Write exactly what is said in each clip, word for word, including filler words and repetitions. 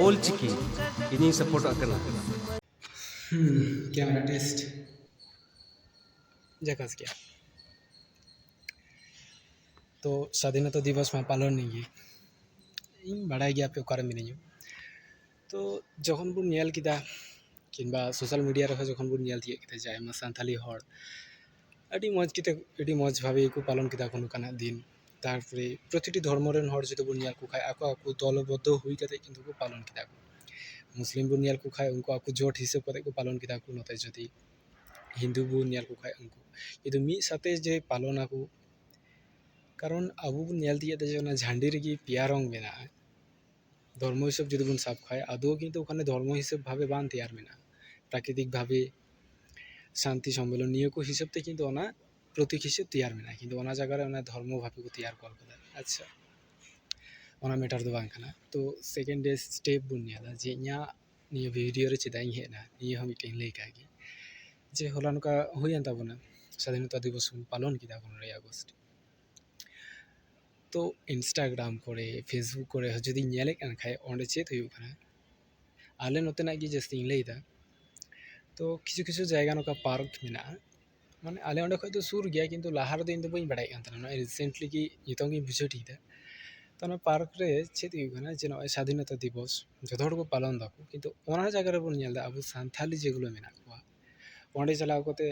ᱚᱞ ᱪᱤᱠᱤ ᱤᱧᱤᱧ ᱥᱟᱯᱳᱨᱴᱟᱜ ᱠᱟᱱᱟ᱾ Camera test ᱡᱟᱠᱟᱥ ᱜᱮᱭᱟ᱾ ᱛᱚ ᱥᱟᱫᱷᱤᱱᱚᱛᱟ ᱫᱤᱵᱚᱥ ᱢᱟ ᱯᱟᱞᱚᱱ ᱜᱮ, ᱤᱧ ᱵᱟᱲᱟᱭ ᱜᱮᱭᱟ ᱟᱯᱮ ᱚᱠᱟᱨᱮ ᱢᱮᱱᱟᱧᱟ᱾ ᱛᱚ ᱡᱚᱠᱷᱚᱱ ᱵᱚᱱ ᱧᱮᱞ ᱠᱮᱫᱟ ᱠᱤᱝᱵᱟ ᱥᱳᱥᱟᱞ ᱢᱤᱰᱤᱭᱟ ᱨᱮᱦᱚᱸ ᱡᱚᱠᱷᱚᱱ ᱵᱚᱱ ᱧᱮᱞ ᱛᱤᱭᱳᱜ ᱠᱮᱫᱟ ᱡᱮ ᱟᱭᱢᱟ ᱥᱟᱱᱛᱟᱞᱤ ᱦᱚᱲ ᱟᱹᱰᱤ ᱢᱚᱡᱽ ᱠᱟᱛᱮ ᱟᱹᱰᱤ ᱢᱚᱡᱽ ᱵᱷᱟᱵᱮ ᱜᱮᱠᱚ ᱯᱟᱞᱚᱱ ᱠᱮᱫᱟ ᱠᱚ ᱱᱚᱝᱠᱟᱱᱟᱜ ᱫᱤᱱ᱾ ᱛᱟᱨᱯᱚᱨᱮ ᱯᱨᱚᱛᱤᱴᱤ ᱫᱷᱚᱨᱢᱚ ᱨᱮᱱ ᱦᱚᱲ ᱡᱩᱫᱤ ᱵᱚᱱ ᱧᱮᱞ ᱠᱚ ᱠᱷᱟᱡ ᱟᱠᱚ ᱟᱠᱚ ᱫᱚᱞᱚᱵᱚᱫᱽᱫᱷᱚ ᱦᱩᱭ ᱠᱟᱛᱮ ᱠᱤᱱᱛᱩ ᱠᱚ ᱯᱟᱞᱚᱱ ᱠᱮᱫᱟ ᱠᱚ᱾ ᱢᱩᱥᱞᱤᱢ ᱵᱚᱱ ᱧᱮᱞ ᱠᱚ ᱠᱷᱟᱡ ᱩᱱᱠᱩ ᱟᱠᱚ ᱡᱳᱴ ᱦᱤᱥᱟᱹᱵ ᱠᱟᱛᱮ ᱠᱚ ᱯᱟᱞᱚᱱ ᱠᱮᱫᱟ ᱠᱚ᱾ ᱱᱚᱛᱮ ᱡᱩᱫᱤ ᱦᱤᱱᱫᱩ ᱵᱚᱱ ᱧᱮᱞ ᱠᱚ ᱠᱷᱟᱡ ᱩᱱᱠᱩ ᱠᱤᱱᱛᱩ ᱢᱤᱫ ᱥᱟᱛᱮ ᱡᱮ ᱯᱟᱞᱚᱱ ᱟᱠᱚ, ᱠᱟᱨᱚᱱ ᱟᱵᱚ ᱵᱚᱱ ᱧᱮᱞ ᱛᱤᱭᱳᱜ ᱮᱫᱟ ᱡᱮ ᱚᱱᱟ ᱡᱷᱟᱱᱰᱤ ᱨᱮᱜᱮ ᱯᱮᱭᱟ ᱨᱚᱝ ᱢᱮᱱᱟᱜᱼᱟ᱾ ᱫᱷᱚᱨᱢᱚ ᱦᱤᱥᱟᱹᱵ ᱡᱩᱫᱤ ᱵᱚᱱ ᱥᱟᱵ ᱠᱷᱟᱡ ᱟᱫᱚ ᱠᱤᱱᱛᱩ ᱚᱠᱟᱱᱮ ᱫᱷᱚᱨᱢᱚ ᱦᱤᱥᱟᱹᱵ ᱵᱷᱟᱵᱮ ᱵᱟᱝ ᱛᱮᱭᱟᱨ ᱢᱮᱱᱟᱜᱼᱟ, ᱯᱨᱟᱠᱨᱤᱛᱤᱠ ᱵᱷᱟᱵᱮ ᱥᱟᱱᱛᱤ ᱥᱚᱢᱢᱮᱞᱚᱱ ᱱᱤᱭᱟᱹ ᱠᱚ ᱦᱤᱥᱟᱹᱵ ᱛᱮ ᱠᱤᱱᱛᱩ ᱚᱱᱟ ᱯᱨᱚᱛᱤᱠ ᱦᱤᱥᱟᱹᱵ ᱛᱮᱭᱟᱨ ᱢᱮᱱᱟᱜᱼᱟ, ᱠᱤᱱᱛᱩ ᱚᱱᱟ ᱡᱟᱭᱜᱟ ᱨᱮ ᱚᱱᱟ ᱫᱷᱚᱨᱢᱚ ᱵᱷᱟᱵᱮ ᱠᱚ ᱛᱮᱭᱟᱨ ᱠᱚᱨ ᱠᱟᱫᱟ᱾ ᱟᱪᱪᱷᱟ, ᱚᱱᱟ ᱢᱮᱴᱟᱨ ᱫᱚ ᱵᱟᱝ ᱠᱟᱱᱟ᱾ ᱛᱚ ᱥᱮᱠᱮᱱᱰ ᱰᱮ ᱥᱴᱮᱯ ᱵᱚᱱ ᱧᱮᱞᱟ ᱡᱮ ᱤᱧᱟᱹᱜ ᱱᱤᱭᱟᱹ ᱵᱷᱤᱰᱤᱭᱳ ᱨᱮ ᱪᱮᱫᱟᱜ ᱤᱧ ᱦᱮᱡ ᱮᱱᱟ, ᱱᱤᱭᱟᱹ ᱦᱚᱸ ᱢᱤᱫᱴᱮᱱ ᱞᱟᱹᱭ ᱠᱟᱜ ᱜᱮ ᱡᱮ ᱦᱚᱞᱟ ᱱᱚᱝᱠᱟ ᱦᱩᱭᱮᱱ ᱛᱟᱵᱚᱱᱟ, ᱥᱟᱫᱷᱤᱱᱚᱛᱟ ᱫᱤᱵᱚᱥ ᱵᱚᱱ ᱯᱟᱞᱚᱱ ᱠᱮᱫᱟ ᱯᱚᱱᱨᱚᱭ ᱟᱜᱚᱥᱴ᱾ ᱛᱚ ᱤᱱᱥᱴᱟᱜᱨᱟᱢ ᱠᱚᱨᱮ ᱯᱷᱮᱥᱵᱩᱠ ᱠᱚᱨᱮ ᱦᱚᱸ ᱡᱩᱫᱤᱧ ᱧᱮᱞᱮᱫ ᱠᱟᱱ ᱠᱷᱟᱡ ᱚᱸᱰᱮ ᱪᱮᱫ ᱦᱩᱭᱩᱜ ᱠᱟᱱᱟ, ᱟᱞᱮ ᱱᱚᱛᱮᱱᱟᱜ ᱜᱮ ᱡᱟᱹᱥᱛᱤᱧ ᱞᱟᱹᱭᱫᱟ᱾ ᱛᱚ ᱠᱤᱪᱷᱩ ᱠᱤᱪᱷᱩ ᱡᱟᱭᱜᱟ ᱱᱚᱝᱠᱟ ᱯᱟᱨᱠ ᱢᱮᱱᱟᱜᱼᱟ, ᱢᱟᱱᱮ ᱟᱞᱮ ᱚᱸᱰᱮ ᱠᱷᱚᱡ ᱫᱚ ᱥᱩᱨ ᱜᱮᱭᱟ, ᱠᱤᱱᱛᱩ ᱞᱟᱦᱟ ᱨᱮᱫᱚ ᱤᱧ ᱫᱚ ᱵᱟᱹᱧ ᱵᱟᱲᱟᱭ ᱠᱟᱱ ᱛᱟᱦᱮᱱᱟ, ᱱᱚᱜᱼᱚᱭ ᱨᱤᱥᱮᱱᱴᱞᱤ ᱜᱮ ᱱᱤᱛᱚᱝ ᱜᱤᱧ ᱵᱩᱡᱷᱟᱹᱣ ᱴᱷᱤᱠ ᱮᱫᱟ᱾ ᱛᱚ ᱚᱱᱟ ᱯᱟᱨᱠ ᱨᱮ ᱪᱮᱫ ᱦᱩᱭᱩᱜ ᱠᱟᱱᱟ ᱡᱮ ᱱᱚᱜᱼᱚᱭ ᱥᱟᱫᱷᱤᱱᱚᱛᱟ ᱫᱤᱵᱚᱥ ᱡᱚᱛᱚ ᱦᱚᱲ ᱠᱚ ᱯᱟᱞᱚᱱ ᱫᱟᱠᱚ, ᱠᱤᱱᱛᱩ ᱚᱱᱟ ᱡᱟᱭᱜᱟ ᱨᱮᱵᱚᱱ ᱧᱮᱞ ᱮᱫᱟ ᱟᱵᱚ ᱥᱟᱱᱛᱷᱟᱞᱤ ᱡᱮᱜᱩᱞᱳ ᱢᱮᱱᱟᱜ ᱠᱚᱣᱟ ᱚᱸᱰᱮ ᱪᱟᱞᱟᱣ ᱠᱟᱛᱮ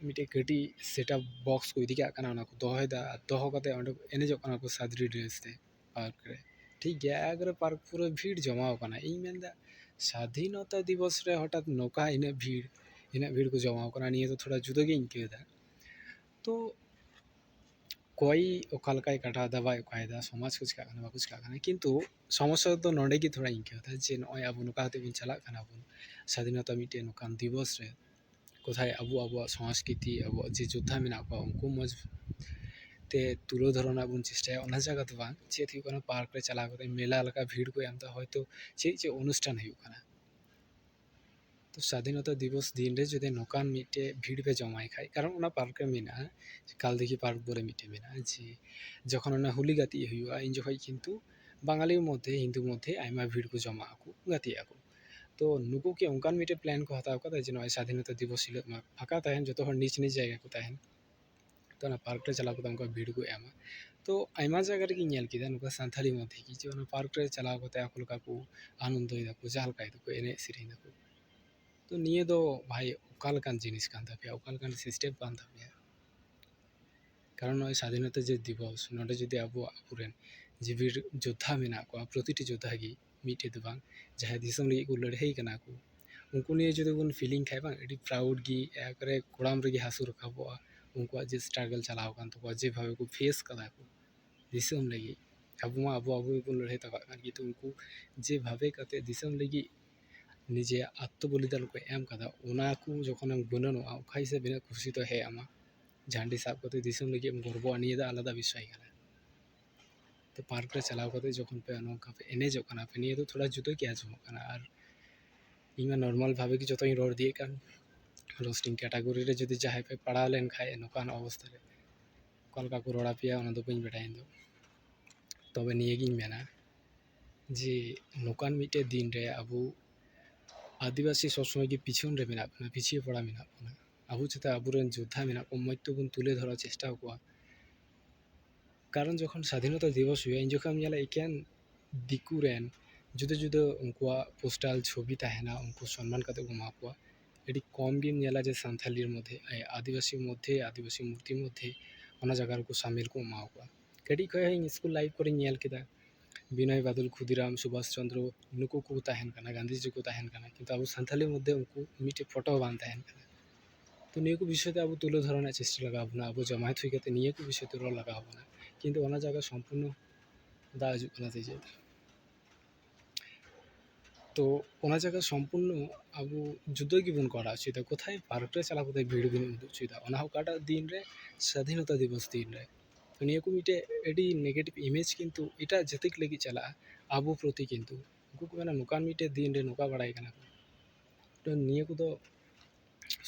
ᱢᱤᱫᱴᱮᱡ ᱠᱟᱹᱴᱤᱡ ᱥᱮᱴᱟᱯ ᱵᱚᱠᱥ ᱠᱚ ᱤᱫᱤ ᱠᱟᱜ ᱠᱟᱱᱟ, ᱚᱱᱟ ᱠᱚ ᱫᱚᱦᱚᱭᱮᱫᱟ ᱟᱨ ᱫᱚᱦᱚ ᱠᱟᱛᱮ ᱚᱸᱰᱮ ᱮᱱᱮᱡᱚᱜ ᱠᱟᱱᱟ ᱠᱚ ᱥᱟᱫᱽᱨᱤ ᱰᱨᱮᱥ ᱛᱮ ᱯᱟᱨᱠ ᱨᱮ᱾ ᱴᱷᱤᱠ ᱜᱮᱭᱟ, ᱮᱠᱵᱟᱨᱮ ᱯᱟᱨᱠ ᱯᱩᱨᱟᱹ ᱵᱷᱤᱲ ᱡᱚᱢᱟᱣ ᱠᱟᱱᱟ᱾ ᱤᱧ ᱢᱮᱱᱫᱟ ᱥᱟᱫᱷᱤᱱᱚᱛᱟ ᱫᱤᱵᱚᱥ ᱨᱮ ᱦᱚᱴᱟᱛ ᱱᱚᱝᱠᱟ ᱤᱱᱟᱹᱜ ᱵᱷᱤᱲ, ᱤᱱᱟᱹᱜ ᱵᱷᱤᱲ ᱠᱚ ᱡᱚᱢᱟᱣ ᱠᱟᱱᱟ, ᱱᱤᱭᱟᱹ ᱫᱚ ᱛᱷᱚᱲᱟ ᱡᱩᱫᱟᱹ ᱜᱤᱧ ᱟᱹᱭᱠᱟᱹᱣ ᱮᱫᱟ᱾ ᱛᱚ ᱚᱠᱚᱭ ᱚᱠᱟ ᱞᱮᱠᱟᱭ ᱠᱟᱴᱟᱣ ᱮᱫᱟ, ᱵᱟᱭ ᱚᱠᱟᱭᱮᱫᱟ, ᱥᱚᱢᱟᱡᱽ ᱠᱚ ᱪᱤᱠᱟᱜ ᱠᱟᱱᱟ, ᱵᱟᱠᱚ ᱪᱤᱠᱟᱜ ᱠᱟᱱᱟ, ᱠᱤᱱᱛᱩ ᱥᱚᱢᱚᱥᱥᱟ ᱫᱚ ᱱᱚᱸᱰᱮ ᱜᱮ ᱛᱷᱚᱲᱟᱧ ᱟᱹᱭᱠᱟᱹᱣ ᱮᱫᱟ ᱡᱮ ᱱᱚᱜᱼᱚᱭ ᱟᱵᱚ ᱱᱚᱝᱠᱟ ᱠᱟᱛᱮ ᱵᱚᱱ ᱪᱟᱞᱟᱜ ᱠᱟᱱᱟ ᱵᱚᱱ ᱥᱟᱫᱷᱤᱱᱚᱛᱟ ᱢᱤᱫᱴᱮᱱ ᱱᱚᱝᱠᱟᱱ ᱫᱤᱵᱚᱥ ᱨᱮ, ᱠᱳᱛᱷᱟᱭ ᱟᱵᱚ ᱟᱵᱚᱣᱟᱜ ᱥᱚᱝᱥᱠᱨᱤᱛᱤ, ᱟᱵᱚᱣᱟᱜ ᱡᱮ ᱡᱳᱫᱽᱫᱷᱟ ᱢᱮᱱᱟᱜ ᱠᱚᱣᱟ ᱩᱱᱠᱩ ᱢᱚᱡᱽ ᱛᱮ ᱛᱩᱞᱟᱹᱣ ᱫᱷᱚᱨᱚ ᱨᱮᱱᱟᱜ ᱵᱚᱱ ᱪᱮᱥᱴᱟᱭᱟ, ᱚᱱᱟ ᱡᱟᱭᱜᱟ ᱫᱚ ᱵᱟᱝ᱾ ᱪᱮᱫ ᱦᱩᱭᱩᱜ ᱠᱟᱱᱟ, ᱯᱟᱨᱠ ᱨᱮ ᱪᱟᱞᱟᱣ ᱠᱟᱛᱮ ᱢᱮᱞᱟ ᱞᱮᱠᱟ ᱵᱷᱤᱲ ᱠᱚ ᱮᱢ ᱮᱫᱟ, ᱦᱚᱭᱛᱳ ᱪᱮᱫ ᱪᱮᱫ ᱚᱱᱩᱥᱴᱷᱟᱱ ᱦᱩᱭᱩᱜ ᱠᱟᱱᱟ᱾ ᱛᱚ ᱥᱟᱫᱷᱤᱱᱚᱛᱟ ᱫᱤᱵᱚᱥ ᱫᱤᱱ ᱨᱮ ᱡᱩᱫᱤ ᱱᱚᱝᱠᱟᱱ ᱢᱤᱫᱴᱮᱡ ᱵᱷᱤᱲ ᱯᱮ ᱡᱚᱢᱟᱭ ᱠᱷᱟᱡ, ᱠᱟᱨᱚᱱ ᱚᱱᱟ ᱯᱟᱨᱠ ᱨᱮ ᱢᱮᱱᱟᱜᱼᱟ, ᱠᱟᱞᱫᱤᱜᱷᱤ ᱯᱟᱨᱠ ᱵᱚᱞᱮ ᱢᱤᱫᱴᱮᱡ ᱢᱮᱱᱟᱜᱼᱟ, ᱡᱮ ᱡᱚᱠᱷᱚᱱ ᱚᱱᱟ ᱦᱳᱞᱤ ᱜᱟᱛᱮᱜ ᱦᱩᱭᱩᱜᱼᱟ ᱤᱱ ᱡᱚᱠᱷᱚᱡ ᱠᱤᱱᱛᱩ ᱵᱟᱝᱟᱞᱤ ᱢᱚᱫᱽᱫᱷᱮ, ᱦᱤᱱᱫᱩ ᱢᱚᱫᱽᱫᱷᱮ ᱟᱭᱢᱟ ᱵᱷᱤᱲ ᱠᱚ ᱡᱚᱢᱟᱜ ᱟᱠᱚ, ᱜᱟᱛᱮᱜ ᱟᱠᱚ᱾ ᱛᱚ ᱱᱩᱠᱩ ᱠᱤ ᱚᱱᱠᱟᱱ ᱢᱤᱫᱴᱮᱱ ᱯᱞᱮᱱ ᱠᱚ ᱦᱟᱛᱟᱣ ᱠᱟᱫᱟ ᱡᱮ ᱱᱚᱜᱼᱚᱭ ᱥᱟᱫᱷᱤᱱᱚᱛᱟ ᱫᱤᱵᱚᱥ ᱦᱤᱞᱳᱜ ᱢᱟ ᱯᱷᱟᱸᱠᱟ ᱛᱟᱦᱮᱱ, ᱡᱚᱛᱚ ᱦᱚᱲ ᱱᱤᱡᱽ ᱱᱤᱡᱽ ᱡᱟᱭᱜᱟ ᱠᱚ ᱛᱟᱦᱮᱱ, ᱛᱚ ᱚᱱᱟ ᱯᱟᱨᱠ ᱨᱮ ᱪᱟᱞᱟᱣ ᱠᱟᱛᱮ ᱚᱱᱠᱟ ᱵᱷᱤᱲ ᱠᱚ ᱮᱢᱟ᱾ ᱛᱚ ᱟᱭᱢᱟ ᱡᱟᱭᱜᱟ ᱨᱮᱜᱮᱧ ᱧᱮᱞ ᱠᱮᱫᱟ ᱱᱚᱝᱠᱟ ᱥᱟᱱᱛᱟᱲᱤ ᱢᱚᱫᱽᱫᱷᱮ ᱜᱮ ᱡᱮ ᱚᱱᱟ ᱯᱟᱨᱠ ᱨᱮ ᱪᱟᱞᱟᱣ ᱠᱟᱛᱮ ᱟᱠᱚ ᱞᱮᱠᱟ ᱠᱚ ᱟᱱᱚᱱᱫᱚᱭ ᱫᱟᱠᱚ, ᱡᱟᱦᱟᱸ ᱞᱮᱠᱟᱭ ᱫᱟᱠᱚ, ᱮᱱᱮᱡ ᱥᱮᱨᱮᱧ ᱫᱟᱠᱚ᱾ ᱛᱚ ᱱᱤᱭᱟᱹ ᱫᱚ ᱵᱷᱟᱭ ᱚᱠᱟ ᱞᱮᱠᱟᱱ ᱡᱤᱱᱤᱥ ᱠᱟᱱ ᱛᱟᱯᱮᱭᱟ, ᱚᱠᱟ ᱞᱮᱠᱟᱱ ᱥᱤᱥᱴᱮᱢ ᱠᱟᱱ ᱛᱟᱯᱮᱭᱟ? ᱠᱟᱨᱚᱱ ᱱᱚᱜᱼᱚᱭ ᱥᱟᱫᱷᱤᱱᱚᱛᱟ ᱡᱮ ᱫᱤᱵᱚᱥ, ᱱᱚᱰᱮ ᱡᱩᱫᱤ ᱟᱵᱚᱣᱟᱜ ᱟᱵᱚᱨᱮᱱ ᱡᱤᱣᱤ ᱡᱳᱫᱽᱫᱷᱟ ᱢᱮᱱᱟᱜ ᱠᱚᱣᱟ, ᱯᱨᱚᱛᱤᱴᱤ ᱡᱳᱫᱽᱫᱷᱟ ᱜᱮ ᱢᱤᱫᱴᱮᱡ ᱫᱚ ᱵᱟᱝ, ᱡᱟᱦᱟᱸᱭ ᱫᱤᱥᱚᱢ ᱞᱟᱹᱜᱤᱫ ᱠᱚ ᱞᱟᱹᱲᱦᱟᱹᱭ ᱠᱟᱱᱟ ᱠᱚ, ᱩᱱᱠᱩ ᱱᱤᱭᱮ ᱡᱩᱫᱤ ᱵᱚᱱ ᱯᱷᱤᱞᱤᱝ ᱠᱷᱟᱡ ᱵᱟᱝ, ᱟᱹᱰᱤ ᱯᱨᱟᱣᱩᱰ ᱜᱮ ᱮᱠᱵᱟᱨᱮ ᱠᱚᱲᱟᱢ ᱨᱮᱜᱮ ᱦᱟᱹᱥᱩ ᱨᱟᱠᱟᱵᱚᱜᱼᱟ ᱩᱱᱠᱩᱣᱟᱜ ᱡᱮ ᱥᱴᱨᱟᱜᱚᱞ ᱪᱟᱞᱟᱣ ᱟᱠᱟᱱ ᱛᱟᱠᱚᱣᱟ, ᱡᱮᱵᱷᱟᱵᱮ ᱠᱚ ᱯᱷᱮᱥ ᱠᱟᱫᱟ ᱠᱚ ᱫᱤᱥᱚᱢ ᱞᱟᱹᱜᱤᱫ᱾ ᱟᱵᱚ ᱢᱟ ᱟᱵᱚ ᱟᱵᱚ ᱜᱮᱵᱚᱱ ᱞᱟᱹᱲᱦᱟᱹᱭ ᱛᱟᱵᱟᱜ ᱠᱟᱱ, ᱠᱤᱱᱛᱩ ᱩᱱᱠᱩ ᱡᱮᱵᱷᱟᱵᱮ ᱠᱟᱛᱮ ᱫᱤᱥᱚᱢ ᱞᱟᱹᱜᱤᱫ ᱱᱤᱡᱮ ᱟᱛᱛᱚ ᱵᱚᱞᱤᱫᱟᱱ ᱠᱚ ᱮᱢ ᱠᱟᱫᱟ, ᱚᱱᱟ ᱠᱚ ᱡᱚᱠᱷᱚᱱᱮᱢ ᱜᱩᱱᱟᱹᱱᱚᱜᱼᱟ, ᱚᱠᱟ ᱦᱤᱥᱟᱹᱵ ᱤᱱᱟᱹᱜ ᱠᱩᱥᱤ ᱫᱚ ᱦᱮᱡ ᱟᱢᱟ᱾ ᱡᱷᱟᱱᱰᱤ ᱥᱟᱵ ᱠᱟᱛᱮ ᱫᱤᱥᱚᱢ ᱞᱟᱹᱜᱤᱫ ᱮᱢ ᱜᱚᱨᱵᱚᱜᱼᱟ, ᱱᱤᱭᱟᱹ ᱫᱚ ᱟᱞᱟᱫᱟ ᱵᱤᱥᱚᱭ ᱠᱟᱱᱟ᱾ ᱛᱚ ᱯᱟᱨᱠ ᱨᱮ ᱪᱟᱞᱟᱣ ᱠᱟᱛᱮ ᱡᱚᱠᱷᱚᱱ ᱯᱮ ᱱᱚᱝᱠᱟ ᱯᱮ ᱮᱱᱮᱡᱚᱜ ᱠᱟᱱᱟ ᱯᱮ, ᱱᱤᱭᱟᱹ ᱫᱚ ᱛᱷᱚᱲᱟ ᱡᱩᱫᱟᱹ ᱜᱮ ᱟᱸᱡᱚᱢᱚᱜ ᱠᱟᱱᱟ᱾ ᱟᱨ ᱤᱧ ᱢᱟ ᱱᱚᱨᱢᱟᱞ ᱵᱷᱟᱵᱮ ᱜᱮ ᱡᱚᱛᱚᱧ ᱨᱚᱲ ᱤᱫᱤᱭᱮᱫ ᱠᱟᱱ, ᱨᱳᱥᱴᱤᱝ ᱠᱮᱴᱟᱜᱚᱨᱤ ᱨᱮ ᱡᱩᱫᱤ ᱡᱟᱦᱟᱸᱭ ᱯᱮ ᱯᱟᱲᱟᱣ ᱞᱮᱱᱠᱷᱟᱡ ᱱᱚᱝᱠᱟᱱ ᱚᱵᱚᱥᱛᱷᱟ ᱨᱮ ᱚᱠᱟ ᱞᱮᱠᱟ ᱠᱚ ᱨᱚᱲ ᱟᱯᱮᱭᱟ, ᱚᱱᱟ ᱫᱚ ᱵᱟᱹᱧ ᱵᱟᱰᱟᱭᱟ ᱤᱧ ᱫᱚ᱾ ᱛᱚᱵᱮ ᱱᱤᱭᱟᱹᱜᱤᱧ ᱢᱮᱱᱟ ᱡᱮ ᱱᱚᱝᱠᱟᱱ ᱢᱤᱫᱴᱮᱡ ᱫᱤᱱ ᱨᱮ ᱟᱵᱚ ᱟᱹᱫᱤᱵᱟᱹᱥᱤ ᱥᱚᱵᱽ ᱥᱚᱢᱚᱭ ᱜᱮ ᱯᱤᱪᱷᱚᱱ ᱨᱮ ᱢᱮᱱᱟᱜ ᱵᱚᱱᱟ, ᱯᱤᱪᱷᱤᱭᱟᱹ ᱯᱟᱲᱟ ᱢᱮᱱᱟᱜ ᱵᱚᱱᱟ᱾ ᱟᱵᱚ ᱪᱮᱛᱟᱱ ᱟᱵᱚᱨᱮᱱ ᱡᱳᱫᱽᱫᱷᱟ ᱢᱮᱱᱟᱜ ᱠᱚᱣᱟ, ᱢᱚᱡᱽ ᱛᱮᱵᱚᱱ ᱛᱩᱞᱟᱹ ᱫᱷᱚᱨᱟ ᱪᱮᱥᱴᱟ ᱟᱠᱚᱣᱟ᱾ ᱠᱟᱨᱚᱱ ᱡᱚᱠᱷᱚᱱ ᱥᱟᱫᱷᱤᱱᱚᱛᱟ ᱫᱤᱵᱚᱥ ᱦᱩᱭᱩᱜᱼᱟ, ᱤᱧ ᱡᱚᱠᱷᱚᱱ ᱧᱮᱞᱟ ᱮᱠᱮᱱ ᱫᱤᱠᱩ ᱨᱮᱱ ᱡᱩᱫᱟᱹ ᱡᱩᱫᱟᱹ ᱩᱱᱠᱩᱣᱟᱜ ᱯᱳᱥᱴᱟᱞ ᱪᱷᱚᱵᱤ ᱛᱟᱦᱮᱱᱟ, ᱩᱱᱠᱩ ᱥᱚᱱᱢᱟᱱ ᱠᱟᱛᱮ ᱠᱚ ᱮᱢᱟ ᱠᱚᱣᱟ᱾ ᱟᱹᱰᱤ ᱠᱚᱢ ᱜᱮᱢ ᱧᱮᱞᱟ ᱡᱮ ᱥᱟᱱᱛᱷᱟᱞᱤ ᱢᱚᱫᱽᱫᱷᱮ, ᱟᱹᱫᱤᱵᱟᱹᱥᱤ ᱢᱚᱫᱽᱫᱷᱮ, ᱟᱹᱫᱤᱵᱟᱹᱥᱤ ᱢᱩᱨᱛᱤ ᱢᱚᱫᱽᱫᱷᱮ ᱚᱱᱟ ᱡᱟᱭᱜᱟ ᱨᱮᱠᱚ ᱥᱟᱢᱤᱞ ᱠᱚ ᱮᱢᱟ ᱠᱚᱣᱟ᱾ ᱠᱟᱹᱴᱤᱡ ᱠᱷᱚᱡ ᱤᱧ ᱥᱠᱩᱞ ᱞᱟᱭᱤᱯᱷ ᱠᱚᱨᱮᱧ ᱧᱮᱞ ᱠᱮᱫᱟ, ᱵᱤᱱᱚᱭ ᱵᱟᱫᱚᱞ ᱠᱷᱩᱫᱤᱨᱟᱢ, ᱥᱩᱵᱷᱟᱥ ᱪᱚᱱᱫᱨᱚ, ᱱᱩᱠᱩ ᱠᱚ ᱛᱟᱦᱮᱱ ᱠᱟᱱᱟ, ᱜᱟᱱᱫᱷᱤᱡᱤ ᱠᱚ ᱛᱟᱦᱮᱱ ᱠᱟᱱᱟ, ᱠᱤᱱᱛᱩ ᱟᱵᱚ ᱥᱟᱱᱛᱷᱟᱞᱤ ᱢᱚᱫᱽᱫᱷᱮ ᱩᱱᱠᱩ ᱢᱤᱫᱴᱮᱡ ᱯᱷᱳᱴᱳ ᱦᱚᱸ ᱵᱟᱝ ᱛᱟᱦᱮᱱ ᱠᱟᱱᱟ᱾ ᱛᱚ ᱱᱤᱭᱟᱹ ᱠᱚ ᱵᱤᱥᱚᱭ ᱛᱮ ᱟᱵᱚ ᱛᱩᱞᱟᱹ ᱫᱷᱚᱨᱚ ᱨᱮᱱᱟᱜ ᱪᱮᱥᱴᱟ ᱞᱟᱜᱟᱣ ᱵᱚᱱᱟ, ᱟᱵᱚ ᱡᱟᱢᱟᱭᱮᱛ ᱦᱩᱭ ᱠᱟᱛᱮ ᱱᱤᱭᱟᱹ ᱠᱚ ᱵᱤᱥᱚᱭ ᱛᱮ ᱨᱚᱲ ᱞᱟᱜᱟᱣ ᱵᱚᱱᱟ, ᱠᱤᱱᱛᱩ ᱚᱱᱟ ᱡᱟᱭᱜᱟ ᱥᱚᱢᱯᱩᱨᱱᱚ ᱫᱟᱜ ᱦᱤᱡᱩᱜ ᱠᱟᱱᱟ ᱥᱮ ᱪᱮᱫ? ᱛᱚ ᱚᱱᱟ ᱡᱟᱭᱜᱟ ᱥᱚᱢᱯᱩᱨᱱᱚ ᱟᱵᱚ ᱡᱩᱫᱟᱹ ᱜᱮᱵᱚᱱ ᱠᱚᱨᱟᱣ ᱦᱚᱪᱚᱭᱮᱫᱟ᱾ ᱠᱚᱛᱷᱟᱭ ᱯᱟᱨᱠ ᱨᱮ ᱪᱟᱞᱟᱣ ᱠᱟᱛᱮ ᱵᱷᱤᱲ ᱵᱚᱱ ᱩᱫᱩᱜ ᱦᱚᱪᱚᱭᱮᱫᱟ, ᱚᱱᱟ ᱦᱚᱸ ᱚᱠᱟᱴᱟᱜ ᱫᱤᱱ ᱨᱮ? ᱥᱟᱫᱷᱤᱱᱚᱛᱟ ᱫᱤᱵᱚᱥ ᱫᱤᱱ ᱨᱮ᱾ ᱛᱚ ᱱᱤᱭᱟᱹ ᱠᱚ ᱢᱤᱫᱴᱮᱡ ᱟᱹᱰᱤ ᱱᱮᱜᱮᱴᱤᱵᱷ ᱤᱢᱮᱡᱽ ᱠᱤᱱᱛᱩ ᱮᱴᱟᱜ ᱡᱟᱹᱛᱤ ᱠᱚ ᱞᱟᱹᱜᱤᱫ ᱪᱟᱞᱟᱜᱼᱟ, ᱟᱵᱚ ᱯᱨᱚᱛᱤ ᱠᱤᱱᱛᱩ ᱩᱱᱠᱩ ᱠᱚ ᱢᱮᱱᱟ ᱱᱚᱝᱠᱟᱱ ᱢᱤᱫᱴᱮᱡ ᱫᱤᱱ ᱨᱮ ᱱᱚᱝᱠᱟ ᱵᱟᱲᱟᱭ ᱠᱟᱱᱟ ᱠᱚ᱾ ᱛᱚ ᱱᱤᱭᱟᱹ ᱠᱚᱫᱚ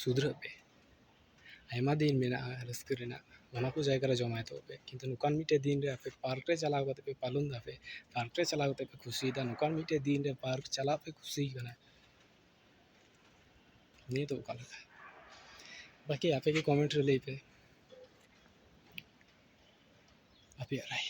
ᱥᱩᱫᱷᱨᱟᱹᱜ ᱯᱮ, ᱟᱭᱢᱟ ᱫᱤᱱ ᱢᱮᱱᱟᱜᱼᱟ ᱨᱟᱹᱥᱠᱟᱹ ᱨᱮᱱᱟᱜ᱾ ᱚᱱᱟ ᱠᱚ ᱡᱟᱭᱜᱟ ᱨᱮ ᱡᱚᱢᱟᱭ ᱛᱟᱵᱚ ᱯᱮ᱾ ᱠᱤᱱᱛᱩ ᱱᱚᱝᱠᱟᱱ ᱢᱤᱫᱴᱮᱱ ᱫᱤᱱ ᱨᱮ ᱟᱯᱮ ᱯᱟᱨᱠ ᱨᱮ ᱪᱟᱞᱟᱣ ᱠᱟᱛᱮ ᱯᱮ ᱯᱟᱞᱚᱱ ᱫᱟᱯᱮ, ᱯᱟᱨᱠ ᱨᱮ ᱪᱟᱞᱟᱣ ᱠᱟᱛᱮ ᱯᱮ ᱠᱩᱥᱤᱭᱮᱫᱟ, ᱱᱚᱝᱠᱟᱱ ᱢᱤᱫᱴᱮᱱ ᱫᱤᱱ ᱨᱮ ᱯᱟᱨᱠ ᱪᱟᱞᱟᱜ ᱯᱮ ᱠᱩᱥᱤ ᱠᱟᱱᱟ, ᱱᱤᱭᱟᱹ ᱫᱚ ᱚᱠᱟ ᱞᱮᱠᱟ? ᱵᱟᱠᱤ ᱟᱯᱮ ᱜᱮ ᱠᱚᱢᱮᱱᱴ ᱨᱮ ᱞᱟᱹᱭ ᱯᱮ ᱟᱯᱮᱭᱟᱜ ᱨᱟᱭ᱾